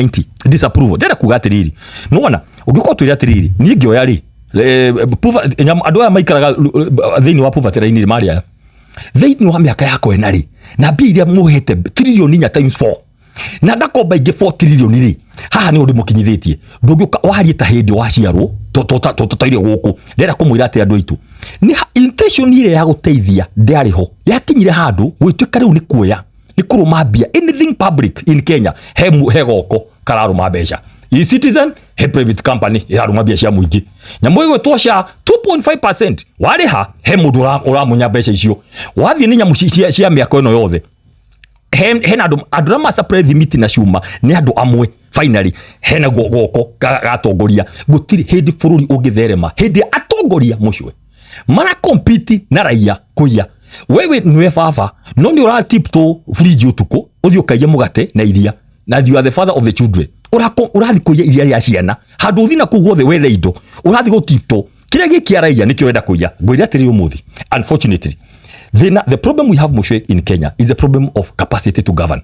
90 disapproval. Ndĩrenda kuga atĩrĩrĩ, nĩwona ũngĩkorwo twĩre atĩrĩrĩ, niĩ ngĩoya rĩ, andũ aya maikaraga thĩinĩ wa poverty line rĩ, marĩ aya thĩinĩ wa mĩaka yakwa ĩna rĩ, na mbia iria mũhete 4 trillion times 4 na ndakomba ingĩ 4 trillion rĩ, haha nĩ ũndũ mũkinyithĩtie. Ndũngĩũka warie ta hĩndĩ waciarwo tũtaire gũkũ. Ndĩrenda kũmwĩra atĩ andũ aitũ nĩ intention ĩrĩa ya gũteithia ndĩarĩ ho, yakinyire handũ gwĩtuĩka rĩu nĩ kuoya, nĩ kũrũma mbia. Anything public in Kenya, he goko kararũma mbeca. E-Citizen, he private company ĩrarũma mbia cia mũingĩ. Nyamũ ĩgwĩtwo SHA, 2.5% warĩha, he mũndũ ũramunya mbeca icio. Wathiĩ nĩ nyamũ cia mĩako ĩno yothe, hena andũ arĩa ma-supply thimiti na cuma nĩ andũ amwe. Finally hena goko gatongoria. Gũtirĩ hĩndĩ bũrũri ũngĩtherema hĩndĩ atongoria mũcwe mara compete na raia kũiya. Wewe nĩwe baba, no nĩ ũra tiptoe fridge ũtukũ ũthiĩ ũkaiye mũgate na iria, na you are the father of the children. Ũrathiĩ kũiya iria rĩa ciana handũ ũthiĩ na kũu guothe wethe indo, ũrathiĩ gũ tiptoe kĩrĩa gĩkĩa raia nĩkĩo ũrenda kũiya. Ngwĩre atĩrĩrĩ, ũmũthĩ unfortunately thĩna, the problem we have, Mũcwe, in Kenya is a problem of capacity to govern.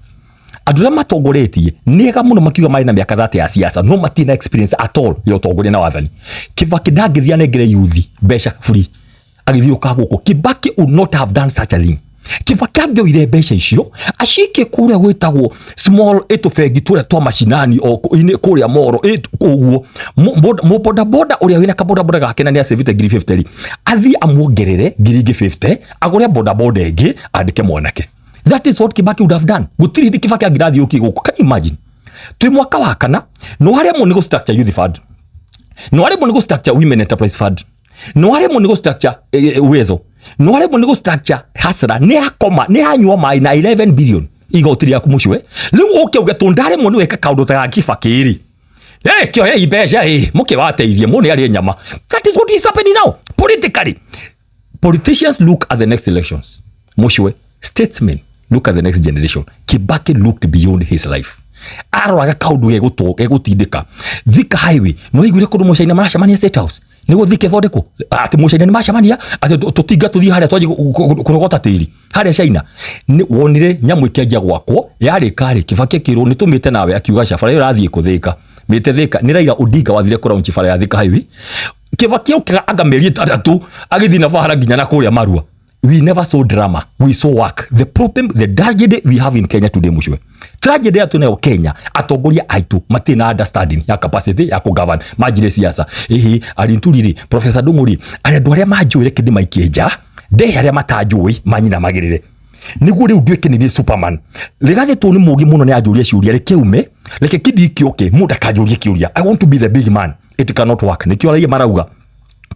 Andũ arĩa matongoretie nĩ ega mũno makiuga marĩ na mĩaka 30 ya siasa, no matirĩ na experience at all ya ũtongoria na wathani. Kibaki ndangĩthiĩ anengere youth mbeca free agĩthiũka gũkũ. Kibaki would not have done such a thing. Kibaki angĩoire mbeca icio acikie kũrĩa gwĩtagwo small ĩtũbengi tũrĩa twa macinani o kũrĩa moro ũguo, mũbodaboda ũrĩa wĩna kabodaboda gake na nĩ acĩvĩte ngiri 50 rĩ, athiĩ amuongerere ngiri ingĩ 50, agũre bodaboda ĩngĩ, andĩke mwanake. That is what Kibaki would have done. Gũtirĩ hĩndĩ Kibaki angĩrathiũkie gũkũ. Can you imagine, twĩ mwaka wa kana, no harĩa mo nĩ gũ structure youth fund, no harĩa mo nĩ gũ structure women enterprise fund, no harĩa mo nĩ gũ structure Uwezo, no harĩa mo nĩ gũ structure Hustler, nĩ akoma nĩ anyua maĩ na 11 billion igoti rĩaku mũcwe. Rĩu ũke uge tũndaremwo nĩ gwĩka kaũndũ ta ga Kibaki rĩ, kĩoyei mbeca ĩ mũkĩwateithie mũnĩ arĩe nyama. That is what is happening now politically. Politicians look at the next elections, Mũcwe. Statesmen look at the next generation. Kibaki looked beyond his life, aroraga kaundu gegũtindĩka Thika Highway. No iguire kũndũ mũcaina maracemania State House nĩguo Thika ĩthondekwo, atĩ mũcaina nĩ macemania atĩ tũtinga tũthiĩ harĩa twanjie kũrogota tĩri harĩa China. Nĩ wonire nyamũ ĩkĩanjia gwakwo yarĩka rĩ, Kibaki akĩrwo nĩ tũmĩte nawe, akiuga ca bara ĩyo ĩrathiĩ kũthĩka mĩte Thika. Nĩ Raila Odinga wathire kũraunchi bara ya Thika Highway. Kibaki okaga anga mĩeri 6 agĩthiĩ na bara nginya na kũrĩa Marua. We never saw drama, we saw work. The problem, the tragedy we have in Kenya today, Mucwe, tragedy ya tunayo Kenya, atongoria aitu matirĩ na understanding ya capacity ya kũgovern. Manjire siasa ihi Arinturi rĩ, Professor Ndung'u rĩ, arĩa andũ arĩa manjũĩ reke ndĩmaikie nja, ndehe arĩa matanjũĩ manyinamagĩrĩre nĩguo rĩu nduĩke nĩ niĩ superman. Rĩgathĩ nĩ mũũgĩ mũno, nĩ anjũria ciũria, reke ume, reke kindi kĩũke, mũndũ akanjũria kĩũria. I want to be the big man. It cannot work. Nĩkĩo raia marauga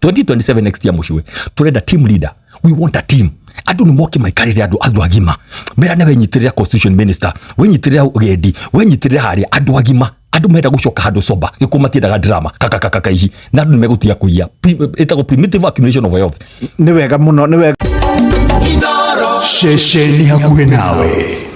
2027, next year, Mucwe, turenda team leader. We want a team. Andũ nĩ moke maikarĩre, andũ agima merane, wenyitĩrĩra constitution minister, wenyitĩrĩra gendi, wenyitĩrĩra harĩa. Andũ agima, andũ menda gũcoka handũ soba gĩkũ, matiendaga drama kakakakaka ici, na andũ nĩ megũtiga kũiya. Ĩtagwo primitive accumulation of wealth. Nĩ wega mũno, nĩ wega. Ceceni hakuhĩ nawe.